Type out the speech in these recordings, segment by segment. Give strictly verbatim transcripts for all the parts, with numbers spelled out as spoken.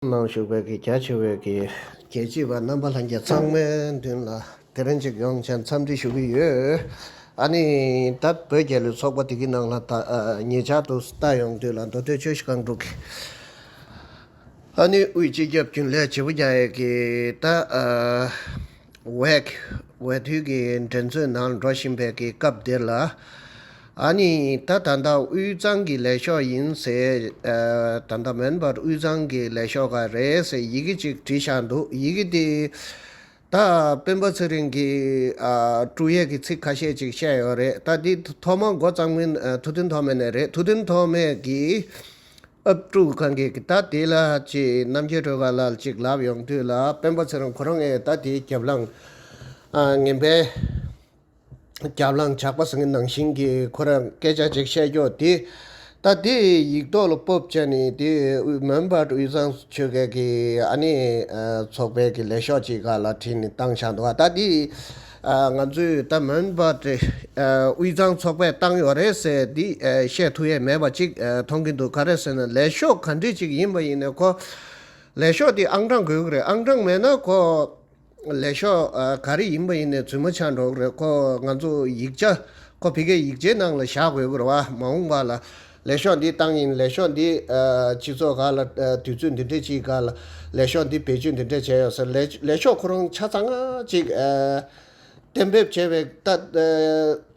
ནང་བཞུགས་པའི་གི་རྒྱ་ཆེ་བའི་གི་རྒྱལ་གཅེས་པ་རྣམ་པ་ལྷན་རྒྱས་ཚང་མའི་མདུན་ལ་དེ་རིང་ཅིག་ཡོང་བྱས་འཚམས་འདྲི་ཞུ་གི་ཡོད། ཨ་ནི་ད་བོད་རྒྱལ་ལོའི་ཚོགས་པ་དེ་གི་ནང་ལ་ད་ཨ་ཉེ་ཆར་དུ་ལྟ་ཡོང་དུས་ལ་མདོ་སྟོད་ཆུ་བཞི་སྒང་དྲུག་གི་ཨ་ནི་དབུས་སྤྱི་ཁྱབ་རྒྱུན་ལས་བྱེད་པོ་རྒྱག་ཡས་ཀྱི་ད་ཨ་ཝེག་ཝེ་ཐུའི་གི་འགྲན་རྩོད་ནང་འགྲོ་བཞིན་པའི་གི་སྐབས་དེ་ལ། ཨ་ནི་ད་ད་ལྟ་དབུས་གཙང་གི་ལས་ཤོག་ཡིན་ཟེར། ཨ་ད་ལྟ་མོན་སྦག་དབུས་གཙང་གི་ལས་ཤོག་ག་རེད་ཟེར་ཡི་གེ་ཅིག་བྲིས་བཞག་འདུག་ཡི་གེ་དེ་ད་སྤེན་པ་ཚེ་རིང་གིས་ཨ་དཀྲུག་ཡས་ཀྱི་ཚིག་ཁ་ཤས་ཅིག་བཤད་ཡོད་རེད། ད་འདི་ཐོག་མ་འགོ་བརྩམས་མཁན་ཨ་ཐུབ་བསྟན་ཐོགས་མེད་ནས་རེད། ཐུབ་བསྟན་ཐོགས་མེད་ཀྱིས། ཨབ་ཕྲུག་གང་གིས་ད་དེ་ལ་ཅིག་རྣམ་རྒྱལ་སྒྲོལ་དཀར་ལགས་ཅིག་ལབ་ཡོང་དུས་ལ་སྤེན་པ་ཚེ་རིང་ཁོ་རང་ངས་ད་དེའི་རྒྱབ་ལངས་ཨ་ངན་པའི་རྒྱབ་ལངས་ཇག་པ་ཟེར་མཁན་ནང་བཞིན་གྱི་ཁོ་རང་སྐད་ཆ་ཅིག་བཤད་ཀྱོག་དེ་ད་དེ་ཡིག་ཐོག་ལ་སྤོབས་བྱས་ནས་དེ་དབུས་མོན་སྦག་དབུས་གཙང་ཆོལ་ཁའི་གི་ཨ་ནི་ཨ་ཚོགས་པའི་གི་ལས་ཤོག་ཅིག་ག་ལ་བྲིས་ནས་བཏང་བཞག་འདུག་ད་དེ། ང་ཚོས་ད་མོན་སྦག་དེ་དབུས་གཙང་ཚོགས་པས་བཏང་ཡོད་རེད་ཟེར་འདི་བཤད་ཐུབ་ཡས་མེད་པ་ཅིག་མཐོང་གི་འདུག་ག་རེ་ཟེར་ན་ལས་ཤོག་ག་འདྲས་ཅིག་ཡིན་པ་ཡིན་ནའི་ཁོ་ལས་ཤོག་དེ་ཨང་གྲངས་དགོས་ཀྱི་རེད། ཨང་གྲངས་མེད་ན་ཁོ་ལས་ཤོག་ག་རེ་ཡིན་པ་ཡིན་ནའི་རྫུན་མ་ཆགས་འགྲོ་གི་རེད། ཁོ་ང་ཚོ་ཡིག་ཆ་ཁོ་ཕ་གིའི་ཡིག་ཆའི་ནང་ལ་བཞག་དགོས་ཀྱི་རེད་བ། མ་འོངས་པ་ལ་ལས་ཤོག་འདི་བཏང་ཡིན། ལས་ཤོག་འདི་སྤྱི་ཚོགས་སྒང་ལ་དུས་ཚོད་འདི་འདྲས་ཅིག་སྒང་ལ་ལས་ཤོག་འདི་བེད་སྤྱོད་འདི་འདྲས་བྱས་ཡོད་ཟེར་ལས་ལས་ཤོག་ཁོ་རང་ཆ་ཚང་ཅིག་གཏན་འབེབས་བྱས་པའི་ད་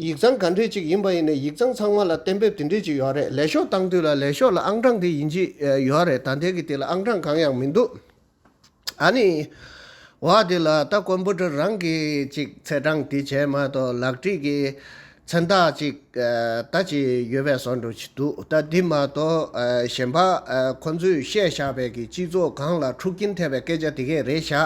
ཡིག་ཚང་ག་འདྲས་ཅིག་ཡིན་པ་ཡིན་ནའི་ཡིག་ཚང་ཚང་མ་ལ་གཏན་འབེབས་དེ་འདྲས་ཅིག་ཡོད་རེད། ལས་ཤོག་བཏང་དུས་ལ་ལས་ཤོག་ལ་ཨང་གྲངས་དེ་ཡིན་གཅིག་ཡོད་རེད། ད་ལྟའི་གི་དེ་ལ་ཨང་གྲངས་གང་ཡང་མི་འདུག་ཨ་ནི་འོ་དེ་ལ་ད་ཀོམ་པུ་ཊར་རང་གི་ཅིག་ཚེས་གྲངས་དེ་བྱས་མ་གཏོགས་ལག་བྲིས་ཀྱི་མཚན་རྟགས་ཅིག་ད་ཅིག་ཡོད་པའི་བཟོ་འདྲ་ཅིག་འདུག་ད་འདི་མ་གཏོགས་གཞན་པ་ཁོ་ཚོས་བཤད་བཞག་པའི་གི་སྤྱི་ཚོགས་སྒང་ལ་འཁྲུག་རྐྱེན་ཐེབས་པའི་སྐད་ཆ་དེ་གས་རེད་བཞག་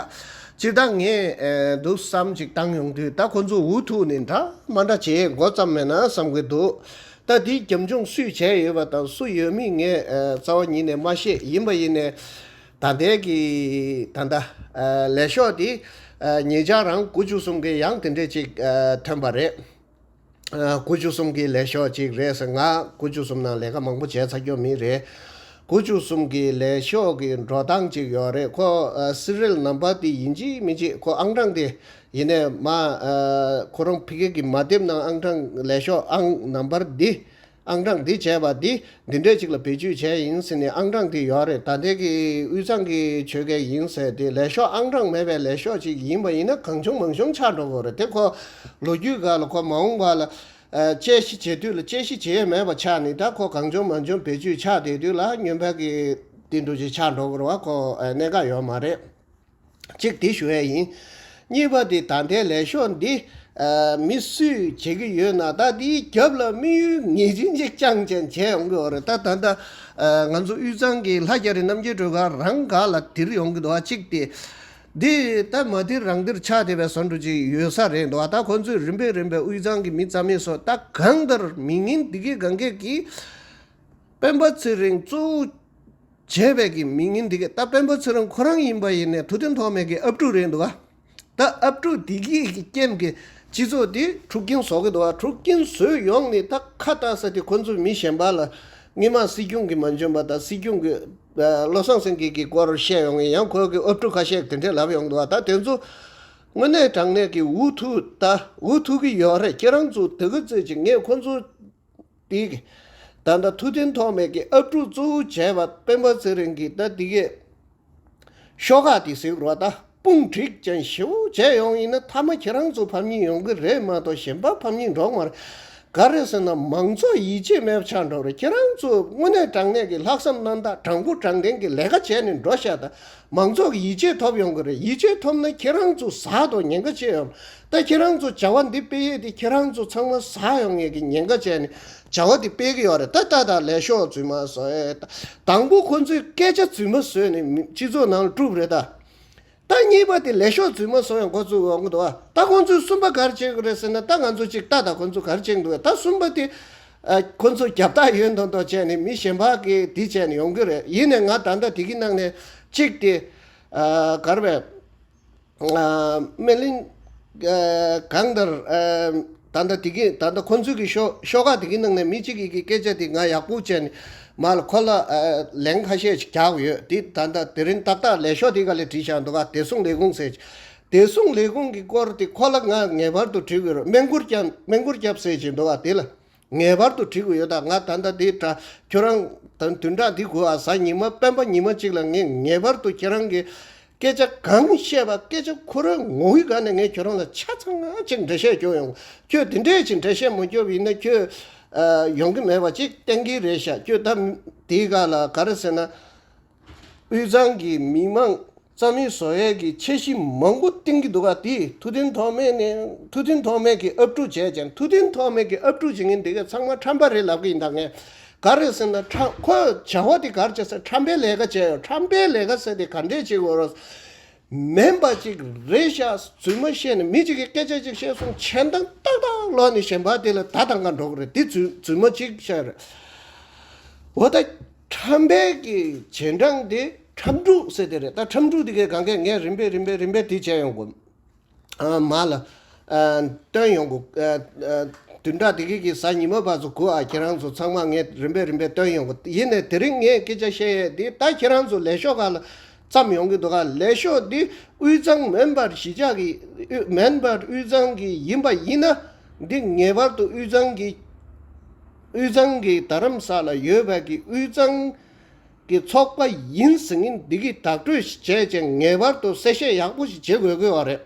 སྤྱིར་བཏང་ངས་འདུག་བསམ་ཅིག་བཏང་ཡོང་དུས་ད་ཁོ་ཚོ་འུ་ཐུག་ནས་འདྲ་མ་འདྲ་བྱེད་འགོ་བརྩམས་མེད་ན་བསམ་གྱི་འདུག་ད་འདི་རྒྱབ་ལྗོངས་སུས་བྱས་ཡོད་པ་དང་སུ་ཡོད་མེད་ངས་རྩ་བ་ཉིད་ནས་མ་ཤེས། ཡིན་པ་ཡིན་ནས་ད་ལྟའི་གི་ད་ལྟ་ལས་ཤོག་དེ་ཉེ་ཆར་རང་དགུ་བཅུ་གསུམ་གི་ཡང་དེ་འདྲས་ཅིག་ཐོན་པ་རེད། ཨ་དགུ་བཅུ་གསུམ་གྱི་ལས་ཤོག་ཅིག་རེད་ཟེར། ང་དགུ་བཅུ་གསུམ་ནང་ལས་ཀ་མང་པོ་བྱས་ཚར་རྒྱུ་མི་རེད། དགུ་བཅུ་གསུམ་གྱི་ལས་ཤོག་གི་འགྲོ་སྟངས་ཅིག་ཡོད་རེད། ཁོ་ཨ་སི་རི་ཡལ་ནམ་བར་དེ་ཡིན་གཅིག་མིན་གཅིག་ཁོ་ཨང་གྲངས་དེ་ཡིན་ནའི་མ་ཨ་ཁོ་རང་ཕ་གི་གི་མ་དེབ་ནང་ཨང་གྲངས་ལས་ཤོག་ཨང་ནམ་བར་འདི་ཨང་གྲངས་འདི་བྱས་པ་འདི་འདི་འདྲས་ཅིག་ལ་བེད་སྤྱོད་བྱས་ཡིན་ཟེར་ནས་ཨང་གྲངས་དེ་ཡོད་རེད། ད་ལྟའི་གི་དབུས་གཙང་གི་ཆོལ་ཁའི་ཡིན་ཟེར་དེ་ལས་ཤོག་ཨང་གྲངས་མེད་པའི་ལས་ཤོག་ཅིག་ཡིན་པ་ཡིན་ན་གང་བྱུང་མང་བྱུང་ཆགས་འགྲོ་གི་རེད། དེ་ཁོ་ལོ་རྒྱུས་སྒང་ལ་ཁོ་མ་འོངས་པ་ལ། ཨ་དཔྱད་གཞི་བྱེད་དུས་ལ་དཔྱད་གཞི་བྱེད་ཡས་མེད་པ་ཆགས་ནས་ད་ཁོ་གང་བྱུང་མང་བྱུང་བེད་སྤྱོད་ཆགས་བསྡད་དུས་ལ་སྨྱོན་པ་གི་དེ་འདྲ་ཅིག་ཆགས་འགྲོ་གི་རེད་བ། ཁོ་ཨ་གནད་འགག་ཡོད་མ་རེད། གཅིག་དེ་ཞུ་ཡས་ཡིན། གཉིས་པ་དེ་ད་ལྟའི་ལས་ཤོག་འདི་ཨ་མི་སུས་བྱེད་ཀྱི་ཡོད་ན་ད་དེའི་རྒྱབ་ལ་དམིགས་ཡུལ་ངེས་ཅན་ཅིག་བཅངས་ཅན་བྱས་ཡོང་གི་ཡོད་རེད། ད་ད་ལྟ་ཨ་ང་ཚོ་དབུས་གཙང་གི་ལྷ་རྒྱ་རི་རྣམ་རྒྱལ་སྒྲོལ་དཀར་རང་སྒང་ལ་དེར་ཡོང་གི་འདུག་ཨ་གཅིག་དེ། འདི་ད་མ་དེར་རང་དེར་ཆགས་བསྡད་པའི་བཟོ་འདྲ་ཅིག་ཡོད་ས་རེད་འདུག་ད་ཁོ་ཚོས་རིམ་པས་རིམ་པས་དབུས་གཙང་གི་མི་རྩ་མེད་བཟོ། ད་གང་ལྟར་མི་ངན་འདི་གས་གང་གས་ཀྱིས་སྤེན་པ་ཚེ་རིང་གཙོ་བོ་བྱས་པའི་གི་མི་ངན་འདི་གས་ད་སྤེན་པ་ཚེ་རིང་ཁོ་རང་ཡིན་པ་ཡིན་ནའི་ཐུབ་བསྟན་ཐོགས་མེད་ཀྱི་ཨབ་ཕྲུག་རེད་འདུག་ད་ཨབ་ཕྲུག་འདི་གས་ཀྱི་རྐྱེན་གྱིས་སྤྱི་ཚོགས་འདི་འཁྲུག་རྐྱེན་བཟོ་གི་འདུག་འཁྲུག་རྐྱེན་བཟོས་ཡོང་ནས་ད་ཁ་བཏགས་ས་དེ་ཁོ་ཚོས་མི་གཞན་པ་ལ་སྔོན་མ་སྲིད་སྐྱོང་གིས་མ་འཇོན་པ་དང་སྲིད་སྐྱོང་གིས་བློ་བཟང་སེང་གེ་གི་སྐོར་བཤད་ཡོང་ངེས། ཡང་ཁོ་གི་ཨབ་ཕྲུག་ཁ་ཤས་དེ་འདྲས་ལབ་ཡོང་འདུག་ད་དེ་ཚོ་དངོས་གནས་དྲང་གནས་ཀྱི་འུ་ཐུག་ད་འུ་ཐུག་གི་ཡོད་རེད། ཁྱེད་རང་ཚོ་དེ་ག་ཚོད་ཅིག་ངས་ཁོ་ཚོ་དེ་གི་ད་ལྟ་ཐུབ་བསྟན་ཐོགས་མེད་ཀྱི་ཨབ་ཕྲུག་གཙོ་བོ་བྱས་པ་སྤེན་པ་ཚེ་རིང་གིས་ད་དེ་གས་ཤོག་ཁག་དེ་ཟེར་རོ་ད་དཔུང་བསྒྲིགས་ཅན་ཞེ་པོ་བྱས་ཡོང་ཡིན་ན་མཐའ་མ་ཁྱེད་རང་ཚོ་ཕམ་ཉེས་ཡོང་གི་རེད་མ་གཏོགས་གཞན་པ་ཕམ་ཉེས་འགྲོ་གི་མ་རེད། ག་རེ་ཟེར་ན་མང་ཚོགས་ཡིད་ཆེས་མེད་པ་ཆགས་འགྲོ་རེད། ཁྱེད་རང་ཚོ་དངོས་གནས་དྲང་གནས་ཀྱི་ལྷག་བསམ་རྣམ་དག་དྲང་པོ་དྲང་བདེན་གྱི་ལས་ཀ་བྱས་ནས་འགྲོ་ཤག་ད་མང་ཚོགས་ཀྱི་ཡིད་ཆེས་ཐོབ་ཡོང་གི་རེད། ཡིད་ཆེས་ཐོབ་ན་ཁྱེད་རང་ཚོ་ཟ་དང་ཉེན་ཁ་ཆེ་ཡོང་། ད་ཁྱེད་རང་ཚོ་བྱ་བ་འདི་སྤེལ་ཡས་དེ་ཁྱེད་རང་ཚོ་ཚང་མ་ཟ་ཡོང་ཡས་ཀྱི་ཉེན་ཁ་བྱས་ནས་བྱ་བ་འདི་སྤེལ་གི་ཡོད་རེད། ད་ད་ད་ལས་ཤོག་རྫུན་མ་བཟོ་ཡས་དང་པོ་ཁོ་ཚོས་སྐད་ཆ་རྫུན་མ་བཟོས་ནས་མི་སྤྱི་ཚོགས་ནང་ལ་དཀྲུགས་རེད་ད། ད་གཉིས་པ་དེ་ལས་ཤོག་རྫུན་མ་བཟོ་ཡང་ཁོ་ཚོས་འོང་གི་འདུག་ཨ། ད་ཁོ་ཚོས་གསུམ་པ་ག་རེ་བྱེད་དགོས་རེད་ཟེར་ན་ད་ང་ཚོ་གཅིག་ལྟ་ད་ཁོ་ཚོ་ག་རེ་བྱེད་ཀྱི་འདུག་ད་གསུམ་པ་དེ་ཨ་ཁོ་ཚོ་རྒྱབ་རྟགས་ཡོད་མདོག་མདོག་བྱས་ནས་མི་གཞན་པ་གིས་འདི་བྱས་ནས་ཡོང་གི་རེད། ཡིན་ནའི་ང་ད་ལྟ་དེ་གི་ནང་ནས་གཅིག་དེ་ཨ་ག་རེ་བས་ཨ་སྨན་གླིང་ཨ་གང་ལྟར་ཨ་ ད་ལྟ་དེ་གི་ད་ལྟ་ཁོ་ཚོའི་གི་ཤོ་ཤོག་ཁག་དེ་གི་ནང་ནས་མི་གཅིག་གི་གི་སྐད་ཆ་དེ་ང་ཡག་པོ་བྱས་ནས་མར་ལ་ཁོ་ལ་ཨ་ལན་ཁ་ཤས་ཤིག་རྒྱག་ཡོད། དེ་ད་ལྟ་དེ་རིང་ཏག་ཏག་ལས་ཤོག་དེ་ག་ལས་བྲིས་བཞག་འདུག་ག་བདེ་སྲུང་ལས་ཁུངས་ཟེར། བདེ་སྲུང་ལས་ཁུངས་ཀྱི་སྐོར་དེ་ཁོ་ལ་ང་ངེས་པར་དུ་བྲིས་དགོས་རེད། སྨན་སྐུར་བརྒྱབ་སྨན་སྐུར་བརྒྱབ་ཟེར་བཞིན་འདུག་ག་དེ་ལ་ངེས་པར་དུ་བྲིས་དགོས་ཡོད། ད་ང་ད་ལྟ་དེ་དྲ་ཁྱོད་རང་ད་བདུན་ཕྲག་འདི་དགོས་ཨ་གཟའ་ཉི་མ་སྤེན་པ་ཉི་མ་གཅིག་ལ་ངས་ངེས་པར་དུ་ཁྱེད་རང་གི་སྐད་ཆ་གང་བཤད་པ་སྐད་ཆ་ཁོ་རང་ངོ་བོའི་སྒང་ནས་ངས་ཁྱོད་རང་ལ་ཆ་ཚང་ཅིག་འགྲེལ་བཤད་སྐྱོན་ཡོང་། ཁྱོད་དེ་འདྲས་ཅིག་འགྲེལ་བཤད་མ་སྐྱོན་པ་ཡིན་ན་ཁྱོད་ཨ་ཡོང་གི་མེད་པ་ཅིག་བསྟན་གྱི་རེད་ཤག་ཁྱོད་ད་དེའི་སྒང་ལ་ག་རེ་ཟེར་ན། དབུས་གཙང་གི་མི་མང་རྩ་མེད་བཟོ་ཡས་ཀྱི་འཆར་གཞི་མང་པོ་བཏིང་གི་འདུག་ག་དེ་ཐུབ་བསྟན་ཐོགས་མེད་ནས་ཐུབ་བསྟན་ཐོགས་མེད་ཀྱིས་ཨབ་ཕྲུག་བྱས་ཀྱང་ཐུབ་བསྟན་ཐོགས་མེད་ཀྱིས་ཨབ་ཕྲུག་བྱེད་མཁན་དེ་ག་ཚང་མ་ཁྲམ་པ་རེད་ལབ་ཀྱི་ཡིན། ད་ངས་ག་རེ་ཟེར་ན་ཁྲ་ཁོས་བྱ་བ་དེ་ག་རེ་བྱས་ཟེར་ཁྲམ་པའི་ལས་ཀ་བྱས་ཡོད། ཁྲམ་པའི་ལས་ཀ་ཟེར་དེ་ག་འདྲས་བྱེད་དགོས་རོགས། མིན་པ་ཅིག་རེད་ཤག་རྫུན་མ་བཤད་ནས་མི་གཅིག་གིས་སྐད་ཆ་ཅིག་བཤད་སོང་བྱས་ན་ཏག་ཏག་ལོག་ནས་གཞན་པ་དེ་ལ་ད་ལྟ་འགའ་འགྲོ་གི་རེད། དེ་རྫུན་རྫུན་མ་ཅིག་བཤད་རེད། འོ་ད་ཁྲམ་པའི་གི་རྗེས་འབྲང་དེ་ཁྲམ་ཕྲུག་ཟེར་དེ་རེད། ད་ཁྲམ་ཕྲུག་དེ་གའི་གང་གས་ངས་རིམ་པས་རིམ་པས་རིམ་པས་དེ་བྱས་ཡོང་གོ་ཨ་མ་ལ་ཨ་སྟོན་ཡོང་གོ་ཨ་ཨ་བདུན་ཕྲག་དེ་གའི་གི་གཟའ་ཉི་མ་བར་དུ་གོ་ཨ་ཁྱེད་རང་ཚོ་ཚང་མ་ངས་རིམ་པས་རིམ་པས་སྟོན་ཡོང་གོ་ཡིན་ནས་དེ་རིང་ངས་སྐད་ཆ་བཤད་ཡས་དེ་ད་ཁྱེད་རང་ཚོ་ལས་ཤོག་ག་ལ་བརྩམས་ཡོང་གི་འདུག་ག་ལས་ཤོག་འདི་དབུས་གཙང་མིན་པར་གཞིས་ཆགས་ཀྱི་མིན་པར་དབུས་གཙང་གི་ཡིན་པ་ཡིན་ན་འདི་ངེས་པར་དུ་དབུས་གཙང་གི་དབུས་གཙང་གི་རྡ་རམ་ས་ལ་ཡོད་པའི་གི་དབུས་གཙང་གི་ཚོགས་པ་ཡིན་ཟེར་མཁན་འདི་གི་བདག་སྤྲོད་བྱས་ཅིང་ངེས་པར་དུ་གསལ་བཤད་ཡག་པོ་ཞིག་བྱེད་དགོས་ཀྱི་ཡོད་རེད།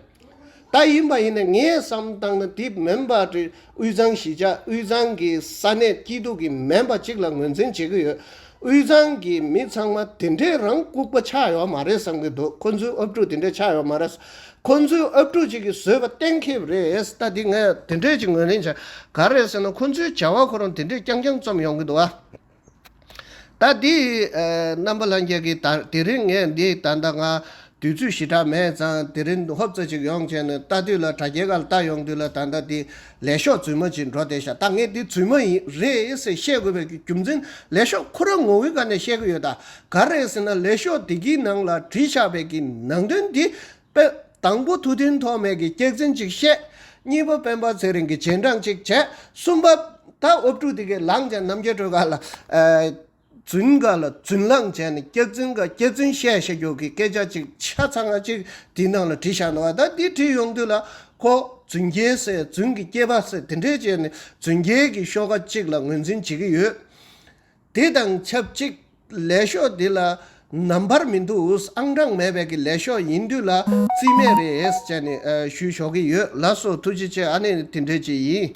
ད་ཡིན་པ་ཡིན་ན་ངས་བསམ་བཏང་ན་འདི་མིན་པ་རེད། དབུས་གཙང་གཞིས་ཆགས་དབུས་གཙང་གི་ས་གནས་སྐྱིད་སྡུག་གི་མིན་པ་གཅིག་ལ་ངོས་འཛིན་བྱེད་ཀྱི་ཡོད། དབུས་གཙང་གི་མི་ཚང་མ་དེ་འདྲས་རང་ལྐུགས་པ་ཆགས་ཡོད་མ་རེད་བསམ་གྱི་འདུག་ཁོ་ཚོའི་ཨབ་ཕྲུག་དེ་འདྲས་ཆགས་ཡོད་མ་རེད། ཁོ་ཚོའི་ཨབ་ཕྲུག་ཅིག་གིས་བཟོས་པ་གཏན་འཁེལ་བ་རེད། ད་འདི་ངས་དེ་འདྲས་ཅིག་ངོས་ལེན་བྱ། ག་རེ་རེད་ཟེར་ན་ཁོ་ཚོའི་བྱ་བ་ཁོ་རང་དེ་འདྲས་རྐྱང་རྐྱང་རྩོམ་ཡོང་གི་འདུག་ཨ། ད་འདི་ཨ་རྣམ་པ་ལྷན་རྒྱས་ཀྱིས་ད་དེ་རིང་ངས་འདི་ད་ལྟ་ང་དུས་ཚོད་ཞེ་དྲག་མེད་ཙང་དེ་རིང་ཧོབ་ཙམ་ཅིག་ཡོང་བྱས་ནས་ལྟ་དུས་ལ་དྲ་རྒྱའི་སྒང་ལ་ལྟ་ཡོང་དུས་ལ་ད་ལྟ་འདི་ལས་ཤོག་རྫུན་མ་ཅིག་འགྲོ་བསྡད་ཤག་ད་ངས་འདི་རྫུན་མ་ཡིན་རེད་ཟེར་བཤད་དགོས་པའི་རྒྱུ་མཚན་ལས་ཤོག་ཁོ་རང་ངོ་བོའི་སྒང་ནས་བཤད་གི་ཡོད། ད་ག་རེད་ཟེར་ན་ལས་ཤོག་འདི་གི་ནང་ལ་བྲིས་བཞག་པའི་གི་ནང་དོན་འདི་དཔེ་དང་པོ་ཐུབ་བསྟན་ཐོགས་མེད་ཀྱི་སྐྱག་རྫུན་ཅིག་བཤད། གཉིས་པ་སྤེན་པ་ཚེ་རིང་གི་རྗེས་འབྲང་ཅིག་བྱས། གསུམ་པ་ད་ཨབ་ཕྲུག་དེ་གའི་ལངས་ཀྱང་རྣམ་རྒྱལ་སྒྲོལ་དཀར་ལ་ཨ་རྫུན་ག་ལ་རྫུན་ལངས་བྱས་ནས་སྐྱག་རྫུན་ག་སྐྱག་རྫུན་བཤད་བཤད་རྒྱུ་གི་སྐད་ཆ་ཅིག་ཆ་ཚང་ང་ཅིག་དེའི་ནང་ལ་བྲིས་བཞག་འདུག་ད་འདི་བྲིས་ཡོང་དུས་ལ་ཁོ་རྫུན་རྐྱལ་ཟེར་རྫུན་གྱི་སྐྱེས་པ་ཟེར་དེ་འདྲས་བྱས་ནས་རྫུན་རྐྱལ་གྱི་ཤོག་ཁ་ཅིག་ལ་ངོས་འཛིན་བྱེད་ཀྱི་ཡོད། དེ་དང་ཆབས་ཅིག་ལས་ཤོག་འདི་ལ་ནམ་བར་མི་འདུག་ཨང་གྲངས་མེད་པའི་གི་ལས་ཤོག་ཡིན་དུས་ལ་རྩིས་མེད་རེད་ཟེར་ནས་ཨ་ཞུ་ཞོག་གི་ཡོད། ལགས་སོ་ཐུགས་རྗེ་ཆེ། ཨ་ནི་དེ་འདྲས་ཅིག་ཡིན།